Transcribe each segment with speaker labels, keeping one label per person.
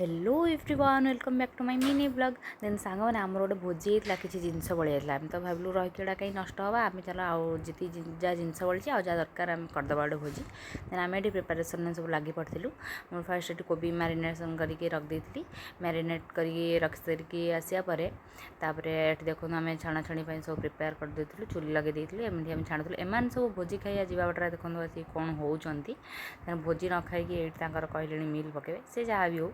Speaker 1: Hello everyone, welcome back to my mini vlog. Then ସାଙ୍ଗମାନେ, ଆମର ଗୋଟେ ଭୋଜି ହେଇଥିଲା, କିଛି ଜିନିଷ ବଳିଯାଇଥିଲା। ଆମେ ତ ଭାବିଲୁ ରହିକି ଏଇଟା କାହିଁ ନଷ୍ଟ ହେବ, ଆମେ ଚାଲ ଆଉ ଯେତିକି ଯାହା ଜିନିଷ ବଳିଛି ଆଉ ଯାହା ଦରକାର ଆମେ କରିଦେବା ଗୋଟେ ଭୋଜି। ଦେନ୍ ଆମେ ଏଠି ପ୍ରିପାରେସନ୍ରେ ସବୁ ଲାଗି ପଡ଼ିଥିଲୁ। ମୁଁ ଫାର୍ଷ୍ଟ ଏଠି କୋବି ମ୍ୟାରିନେସନ୍ କରିକି ରଖିଦେଇଥିଲି। ମ୍ୟାରିନେଟ୍ କରିକି ରଖିସାରିକି ଆସିବା ପରେ ତାପରେ ଏଠି ଦେଖନ୍ତୁ, ଆମେ ଛଣାଛଣି ପାଇଁ ସବୁ ପ୍ରିପେୟାର କରିଦେଇଥିଲୁ, ଚୁଲି ଲଗେଇ ଦେଇଥିଲୁ। ଏମିତି ଆମେ ଛାଣୁଥିଲୁ। ଏମାନେ ସବୁ ଭୋଜି ଖାଇବା ଯିବା ବାଟରେ ଦେଖନ୍ତୁ ଆସିକି କ'ଣ ହେଉଛନ୍ତି। ଭୋଜି ନ ଖାଇକି ଏଇଠି ତାଙ୍କର କହିଲେଣି ମିଲ୍ ପକାଇବେ। ସେ ଯାହା ବି ହଉ,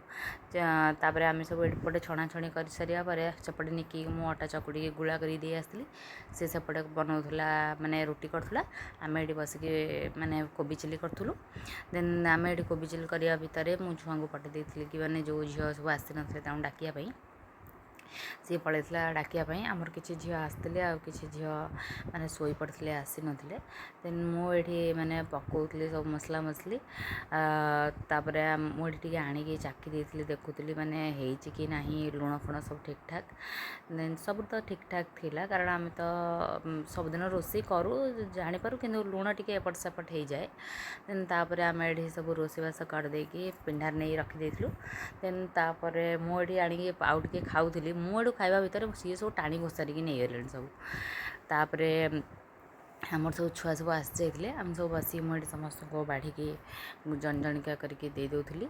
Speaker 1: ତାପରେ ଆମେ ସବୁ ଏପଟେ ଛଣାଛଣି କରିସାରିବା ପରେ ସେପଟେ ନିକିକି ମୁଁ ଅଟା ଚକୁଡ଼ିକି ଗୁଳା କରିକି ଦେଇ ଆସିଥିଲି। ସେ ସେପଟେ ବନାଉଥିଲା, ମାନେ ରୁଟି କରୁଥିଲା। ଆମେ ଏଠି ବସିକି ମାନେ କୋବି ଚିଲି କରୁଥିଲୁ। ଦେନ୍ ଆମେ ଏଠି କୋବି ଚିଲି କରିବା ଭିତରେ ମୁଁ ଛୁଆଙ୍କୁ ପଠେଇ ଦେଇଥିଲି କି ମାନେ ଯେଉଁ ଝିଅ ସବୁ ଆସିନଥିଲେ ତାଙ୍କୁ ଡାକିବା ପାଇଁ। ସିଏ ପଳେଇଥିଲା ଡାକିବା ପାଇଁ। ଆମର କିଛି ଝିଅ ଆସିଥିଲେ ଆଉ କିଛି ଝିଅ ମାନେ ଶୋଇପଡ଼ିଥିଲେ, ଆସିନଥିଲେ। ଦେନ୍ ମୁଁ ଏଠି ମାନେ ପକାଉଥିଲି ସବୁ ମସଲା ମସଲି। ତାପରେ ମୁଁ ଏଠି ଟିକେ ଆଣିକି ଚାଖି ଦେଇଥିଲି, ଦେଖୁଥିଲି ମାନେ ହେଇଛି କି ନାହିଁ, ଲୁଣ ଫୁଣ ସବୁ ଠିକ୍ଠାକ୍। ଦେନ୍ ସବୁ ତ ଠିକ୍ଠାକ୍ ଥିଲା, କାରଣ ଆମେ ତ ସବୁଦିନ ରୋଷେଇ କରୁ, ଜାଣିପାରୁ, କିନ୍ତୁ ଲୁଣ ଟିକେ ଏପଟ ସେପଟ ହେଇଯାଏ। ଦେନ୍ ତାପରେ ଆମେ ଏଠି ସବୁ ରୋଷେଇବାସ କରିଦେଇକି ପିଣ୍ଡାରେ ନେଇ ରଖିଦେଇଥିଲୁ। ଦେନ୍ ତାପରେ ମୁଁ ଏଠି ଆଣିକି ଆଉ ଟିକେ ଖାଉଥିଲି। ମୁଁ ଏଠୁ ଖାଇବା ଭିତରେ ସିଏ ସବୁ ଟାଣି ଘୋଷାରିକି ନେଇଗଲେଣି ସବୁ। ତାପରେ ଆମର ସବୁ ଛୁଆ ସବୁ ଆସିଯାଇଥିଲେ। ଆମେ ସବୁ ବସିକି ମୁଁ ଏଠି ସମସ୍ତଙ୍କୁ ବାଢ଼ିକି ଜଣ ଜଣିକା କରିକି ଦେଇ ଦେଉଥିଲି।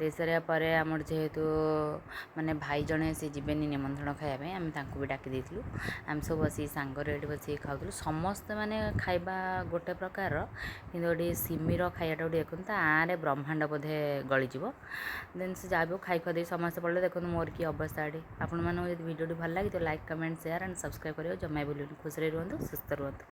Speaker 1: ଦେଇସାରିବା ପରେ ଆମର ଯେହେତୁ ମାନେ ଭାଇ ଜଣେ ସେ ଯିବେନି ନିମନ୍ତ୍ରଣ ଖାଇବା ପାଇଁ, ଆମେ ତାଙ୍କୁ ବି ଡାକି ଦେଇଥିଲୁ। ଆମେ ସବୁ ବସିକି ସାଙ୍ଗରେ ଏଠି ବସିକି ଖାଉଥିଲୁ ସମସ୍ତେ। ମାନେ ଖାଇବା ଗୋଟେ ପ୍ରକାରର, କିନ୍ତୁ ଏଠି ସିମିର ଖାଇବାଟା ଗୋଟେ ଦେଖନ୍ତୁ, ତା ଆଁରେ ବ୍ରହ୍ମାଣ୍ଡ ବୋଧେ ଗଳିଯିବ। ଦେନ୍ ସେ ଯାହା ବି ହଉ, ଖାଇ ଖୁଆ ଦେଇ ସମସ୍ତେ ପଡ଼ିଲେ। ଦେଖନ୍ତୁ ମୋର କି ଅବସ୍ଥା ଏଠି। ଆପଣମାନଙ୍କୁ ଯଦି ଭିଡ଼ିଓଟି ଭଲ ଲାଗିଥିବ, like, comment, share and subscribe କରିବାକୁ ଜମା ଭୁଲିବେନି। ଖୁସିରେ ରୁହନ୍ତୁ, ସୁସ୍ଥ ରୁହନ୍ତୁ।